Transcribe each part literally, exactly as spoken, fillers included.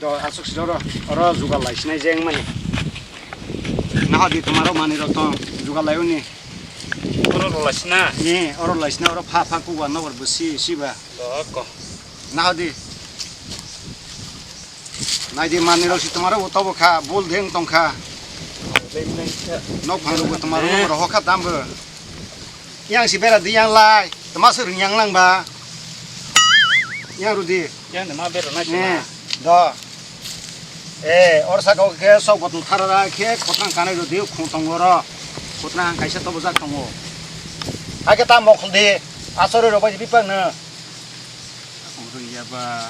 Do aswk si oro, oro jugal lai sinai jeng mani. Naha di tomaro mani rok tong jugal lai uni. Oro rw lai sina. Ni, oro lai sina, oro pha pha kuwa nokbar bo si, si ba. Do ko. Naha di. Nai di mani rok si tomaro bo tobo kha, bul deng tong kha. Nok phang rok bo tomaro Eh. roho kha dam bo. Yang si bera di yang lai, toma se rung yang lang ba. Yang rw di. Yang de ma bera nai Eh, sina. Do. Eh, or saka o khe sok botol thara ra khe khotrang kanai rw di khung tongo ro. Khotrang kaisa tobo jak tongo. Hakhe ta mokol di. Asori rw bai di bipang no. Rw ya ba.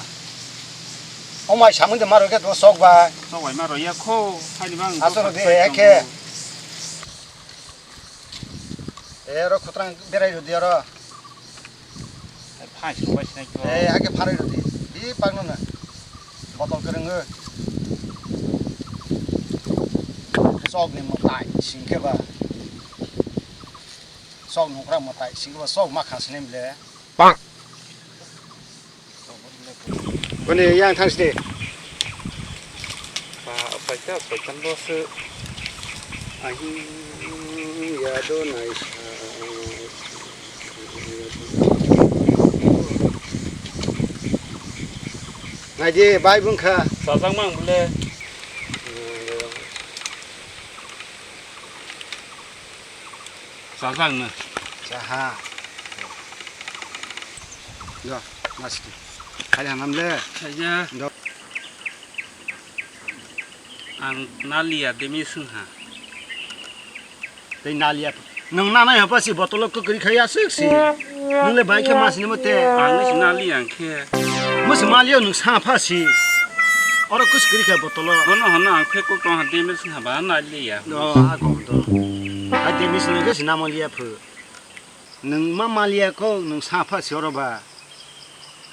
O mai samung de ma rw khe to sok ba. Sok bai ma rw ya kho. Hai ni bang. Asori de, hakhe. Eh, oro khotrang berai rw di oro. Phai sung bai sinai kho. Eh, hakhe pharai rw di. Di pagno na. Botol kwrwng o. Sok ni mwtai sing khe ba. Sok nukra mwtai sing khe ba sok ma kha sinai bile. Bang. Boni yang thang sini. Ba, paita, paita bosu. Ahi, ya do nai sa. Nai di, bai bung kha. Sajak mang bole. Sajak no. Saha. Do, maski. Hari hanam le. Saja. Do. Ang naliya demi sungha. Tei naliya. Nung nanai hapa si botolo kwkri khaya sik si. Nung le bai khe masini mo te. Ang ni si naliya ang khe. Mo si maliyo nung sa pha si. Oro kwkri kha botolo. Hono hono ang khe kok tong ha demi sungha ba naliya. Do, a kok do. A demi sungha khe si namo liya phu. Nung ma maliya kho, nung sa pha si oro ba.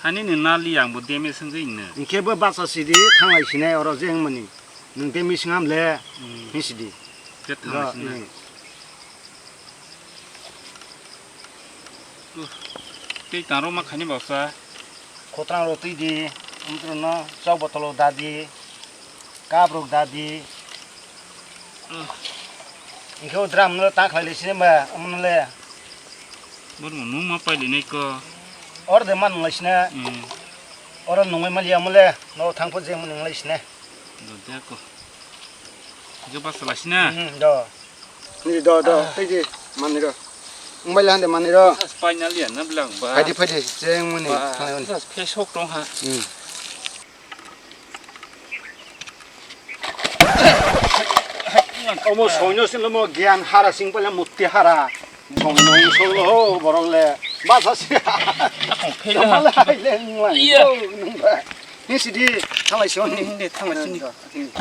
Hani ni nali ang bo demi sungwi no. Hingke bo bacha sidi thanglai sinai oro je wngmani. Nung demi sung ham le, Hmm. Hin sidi. Je thanglai Do, sinai. Hmm. Uh, tei taro ma khani basa. Khotrang ro twi di, umtro no chok botolo da di. Kabruk dadi. Hmm. Hingke o drum no ta khlai le sini ba, omo no le. Bormo nung ma paili nai ko. Or de man nung lai sini. Hmm. Oro nung mai mali amo le, no thang po je nung lai sini. Do de ko. Je bas lai sini. Hmm, do. Ni do, do, Ah. Tei di, mani ro. Mobile hande mani ro. Sas painal ya na blang ba. Phaidi, phaidi, je muni, Ba, thang muni. Sas Facebook tong ha. Hmm. Omo soino sino mo gyan hara sing pala mutti hara. Soino solo ho borok le. Basa si. Phela. Tama le hai le ngwang. Iya. Oh, nung ba. Ni sidi thalai sini. Ni thalai sini.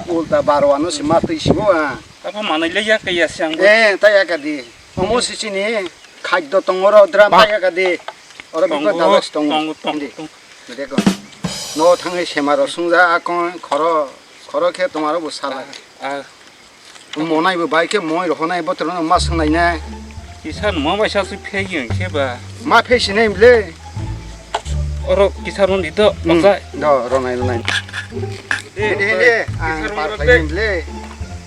Ulta baro ano si matwi sibo a. Apa manai le ya kaya siang bo. Eh, ta ya ka di. Omo si chini khaddo tongo ro dra Ba. Ta ya ka di. Oro Tongo, bikla dalas tongo. Tongo, tongo, Di. Tongo. Deko. No thangwi sema rok sungja akon khoro, khoro khe tomaro bo sala. Ah, ah. Monai bo bai khe moi rok honai botoro no ma swngnai na. Kisa no ma bai sa sui phegi ang khe ba. Ma phe sinai bile. Oro kisa ron di do, Hmm. Ojai. Do, ronai, ronai. Eh, Hindi, hindi. Ojai. Ang Kisa ron par di. Khlai ni bile.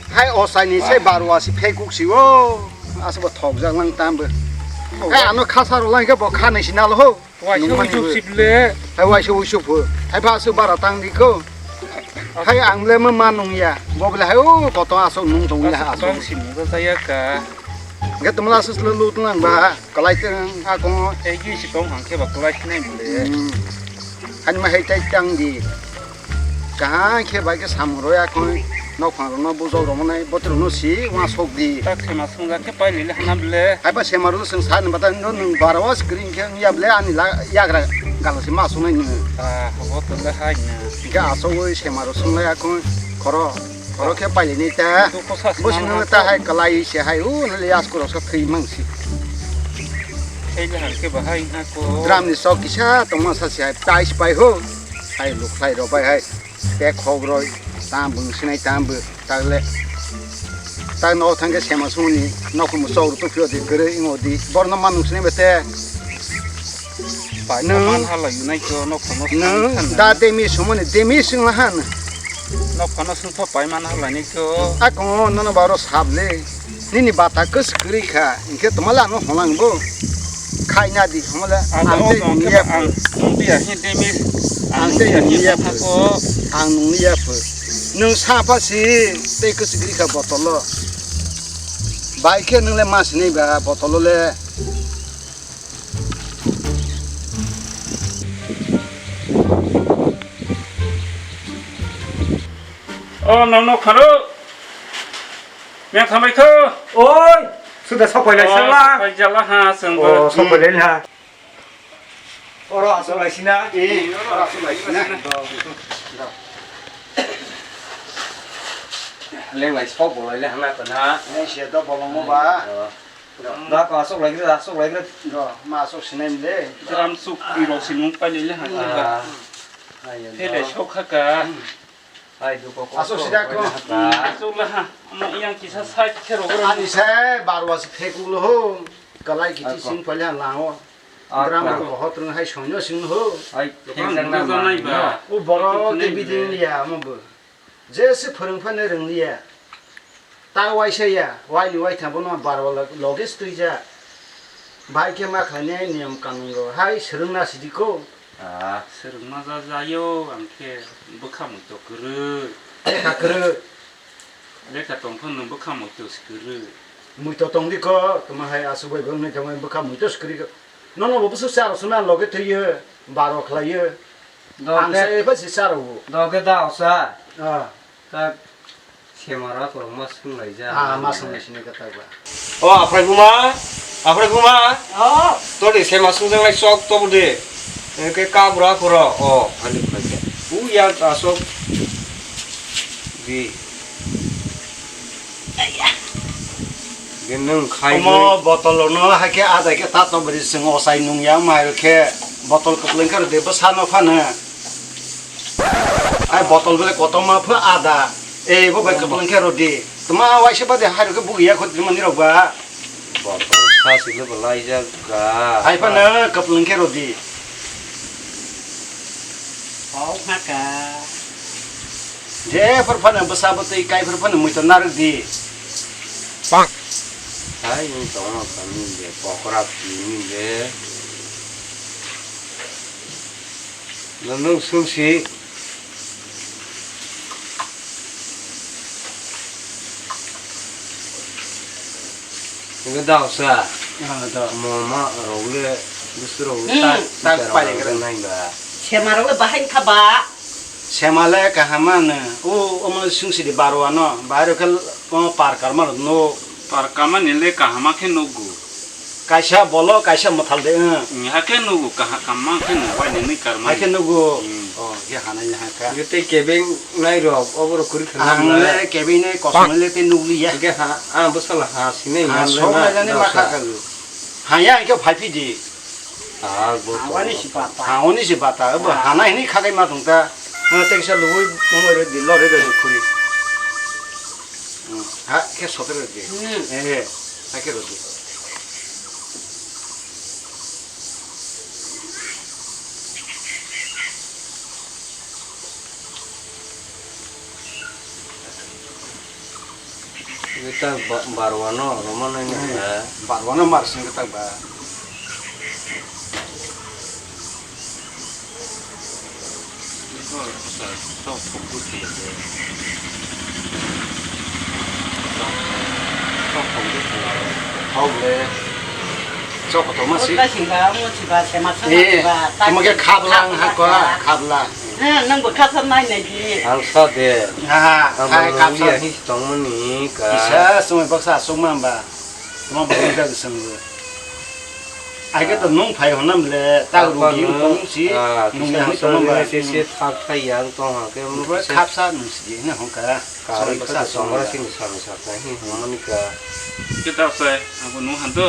Hai osai ni se Ah. Barwa si phekuk si o. Asa bo thok jak lang tam bo. Oh. Hai ano khasa ro lang khe bo kha nai si nal ho. Waisa Nung mani uichup bo. Sip le. Hai waisa uichup phu. Hai pha aswk bara tang di ko. Hai ang le ma ma nung ya. Bo bole hai o koto aswk nung tong le Aswk aswk. Bang si nung ta ya ka. Ge tumla aswk le lu tong ang ba. Kalai teng a kong. Ei gi si tong hang khe ba kalai khnai bole. Hmm. Hani ma hai tai tang di. Kaham khe bai khe samung rwya khe nok phang rokno bujok rok manai bwtwi rokno si uansuk di. Tak sema swngjak khe pai lili hana bwle. Haiba sema rwno chwng sa ni bata no nwng bara o screen khe wngya bwle ani la yagra galo se ma swngnai nwng. Ah, bo to le hai na. Hingkhe asogwi sema rok swnglai akhung khoro khoro khe pai lini ta. Bo swngnai ta hai kwlai se hai u le yasku rok sa thwi mang si. Khe le han khe ba hai na ko. Drum ni sok kisa tongma sa se hai tais pai ho. Hai luk khlai rok bai hai. Te khok roi, tam bwng sinai tam bw, tak le. Tak no thang khe sema sumuni, nok mu chok rw tupio di, kwrwi wngo di. Borno manung sinai bete. Pai Nung- man hala yunai kyo nok no Nung than da than. Demi sumuni, demi sing la han. Nokhano sungtha paimani halai ni kho. Ako nono baro sable. Nini bata kwswk kwrwi kha. Hinkhe twmala ano holang bo. Khaina di twmala. Ang ang tei ang nungya ang pho. Nungya hin temi. Ang tei nungya pho. Ang nungya pho. Nwng sapha si tei kwswk kwrwi kha botolo. Bai khe nwng le ma sinai ba botolo le. O, nang nok phano. Meng thamai kho. Oi, sudah sok pai lai sala. Sok pai jala ha, sengbo. Oh, sok pai lai ha. Oro asok lai sina. Eh, oro asok lai sina. Leng lai sok bo lai le hana kana. Leng sia do bolong mo ba. Da ko asok lai gra, asok lai gra. Do, ma asok sinai le. Gram suk pi rok sinung pai le hana ba. Ayo. Hele sok kha ka. Hai, duko ko. Asok sida ko. Asok la ha. Ama yang kisa sai khe rogro. Ani se barwa se pheku lo ho. Kalai kiti sing pali han lango. Gram ko hot rung hai sonyo sing ho. Hai, theng jang na nai ba. U boro te biding ya mo bo. Je se phwrwng phano rwng liya. Ta waisa ya, waini waitham bono barwa loge stui ja. Bai khe ma khlainai niyam kanun rok hai swrwngna sidi ko. Ah, swrwngma ja jayo, ang khe bwkha muito kwrwi. Lekha kwrwi. Lekha tong phano bwkha muito se kwrwi. Muito tong di ko, tuma hai aswk bai bwkha muito se kwrwi ko. Nono bo bwswk cha rok swna loge thwiyo, baro khlaiyo. Ang sa eba se cha rok. Doge da osa. Ah. Ta Semara korokma swnglaijak. Ah, ma swnglaisini kwtal ba. O, Aphrai buma, Aphrai buma. Oh. Todi sema swngjaknai chok tobo de. Ke kabra koro. O, ani khaike. U ya asok. Di. Di nwng khai. Omo botolo no haike adai ke tato bri swng osai nung ya mai ke botol kwpleng khe de bwsa no phano. Ai botol bele kotorma pha ada. Ei bo bai kwpleng khe rodi. Tma waisa bade hai rok bugi ya khot mani rok ba. Botol sa silo belai jak ga. Hai phano kwpleng khe rodi. Hau haka. Je phar phano bwsa bwtwi kai phar phano muito narwk di. Pak. Hai ni tongma kami de pokra pini de. Nung sungsi. Nungkhe dao sa. Ah, dao. Moma rok le, busu rok le. Hmm. Tak, tak, tak pai rok le nai ba. Sema rok le bahai kha ba. Sema le kaham ano. O, omo sungsi di baro ano. Bahai rok khe, o, par karma rok no. Par karma ni le kaham khe nugo. Kaisa bolo, kaisa mwthal de, eh. Hakhe nugo, kaha-, kamma khe nugo, bai nini karma. Hakhe nugo. Hmm. Oh, ye hanai hakha. Ye tei kebeng nai rok, obo rok kwrwi khna. Ang le kebeng nai kosom le tei nugli ya. Hakhe ha, ang bwsala ha sinai. Ha, sok na jani ma kha kha. Ha ya, hakhe phai phi di. Ha, bo. Ha, wani si bata. Ha, wani si bata. Bo hanai ni khakai ma tong ta. Ha, tei kisa lugui, mo mo re di, lo re di, khuri. Hmm. Ha, khe sote re di. Hmm. Eh, eh. Hakhe rw di. Ita ba-, barwano romano ini. Hmm. Barwano mar sing tak ba. Hok le. Chok kotorma si. Ota singba, omo siba, sema sema siba. Eh, omo khe khabla, khabla, ha, khabla. Ha, nang bo khasa nai nai di. Ang sa de. Ha, ha, hai khasa. Ang ya hi tongmani ka. Kisa sumai baksa asuk ma ba. Tamo bwrwi jak swngwi. Aike to nung phai hwnna mle, tak rugi tong si, nung yang tong ba. Se se thak thai yang tong ha ke. Bwrwi khapsa nung si hwnna hongka. Kari bwsa song ra sini song sa ta hi hwnmani ka. Kita se, aku nung hantu.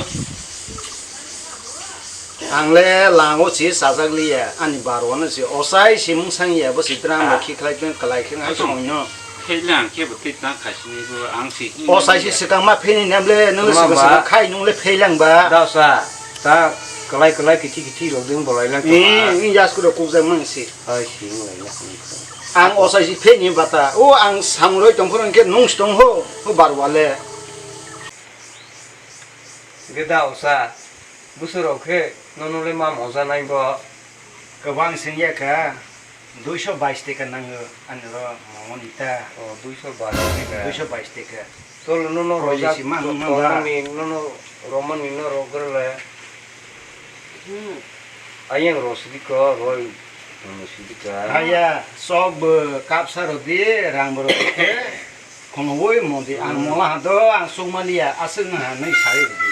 Ang le lango si sajak liya, ani barwano si osai si mungsang ya, bo si drama khikhlai tong kalai khe hai songno. Phele ang khe bo twi tang khaisini bo ang si. O sai si swkang ma phini nem le, nung le swkang swkang khai nung le phele ang ba. Dao sa, ta Kwlai kwlai kithi kithi rok ding bolai lang. Eh, ini jas kudo kukjak mang si. Hai si wng lai na. Ang osai si phe ni bata. O ang samroi tong phoro hwnkhe nung si tong ho. Ho barwale. Geda osa. Busur rok khe nono le ma moja nai bo. Kwbang sing ya kha. Duiso bais taka nango ani ro mongoni ta. O, duiso bais taka. Duiso bais taka. Tol nono Koi rojak si mang to-, mang ba. Romani, nono romani no rogrele. Hmm. Ayang ro sidika, roi, nono sidika. Haya, sok bo kapsa rodi, rang bo rodi. Khonogwi modi ang Hmm. Mola ha do ang sukmaliya aswk wngha nai sai rwdi.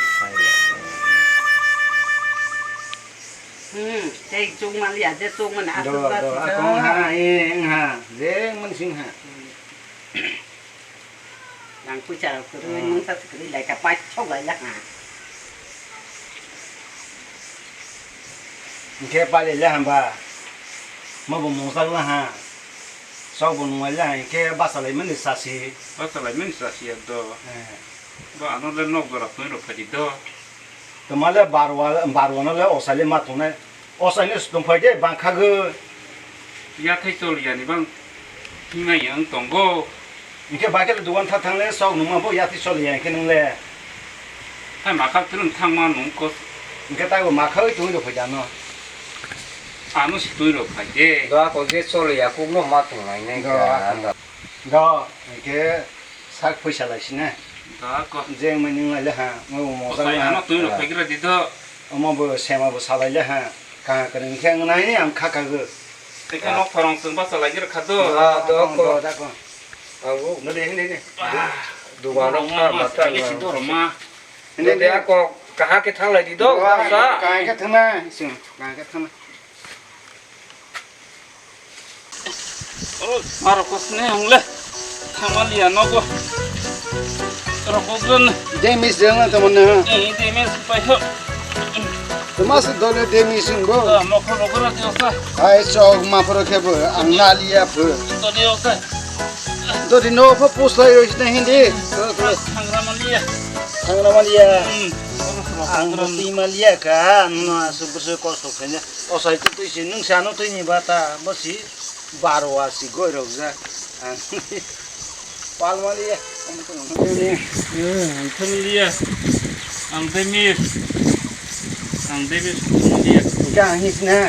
Hmm, tei chukmaliya je chukmani aswk ba do, sukha. Akong ha, eh, wngha, je wngmani sing ha. Hmm. Nang puisa kwrwi Hmm. Mungsa kwrwi lai ka pai chok lai ya ha. Hingke pailai le hamba. Mo bo mungsa la ha. Sok bo nunglai le ha. Hingke basa lai mani sasi. Basa lai mani sasi ya do. Eh. Bo ano le nok jora phone rok phadi do. Toma le barwa, barwa no le osai le ma tongnai. Osai no tong phai de bang kha go. Yathai chol yani bang. Hinga yang tongo. Hingke bai khe dugan tha thang le sok nungma bo yati choli ya hingke nung le. Hai makhak twrwng thangma nung kos. Hingke taibo makhak twi rok phai jano. Ano si twi rok phai de. Do ako je choli ya kuk no ma tong nai nai Do ka. Ako. Do hingke sak phaisa lai sine. Do ako. Je mani nung lai le ha. Mo mo Osai ano twi rok phai gira di do. Omo bo sema bo salai le ha. Ka kwrwng khe nai ang kha ka go. Tei khe nok thorong chwng basa lai gira kha do. Ah, do ko. Do da ko. Ang bu. Nade hindi ni. Dugan rok ma ma ma ta ta ni si do ma. Hindi hindi. Ako kaha ke thang lai di do. Kaha ke thang na, sing. Kaha ke thang na. Oro, aro kosne ang le. Thangmaliya nogo. Oro kogren. Demis dengna temen na. Eh, demis pai ho. Temas dole demis bo. Ah, mokro mokro di osa. Ai chok mapro kebo ang naliya pho. Dole osa. Dodi no pho puslai roi sina hindi. Thangra maliya. Thangra maliya. Hmm. Ang maliya ka, no asuk bwswk kosto khaina. Osai twi twi si nwng sano twi ni bata bo si barwa si goi rok jak. Ang pal maliya. Eh, ang thang liya. Ang demi. Ang demi liya. Ka his na.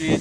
Eh,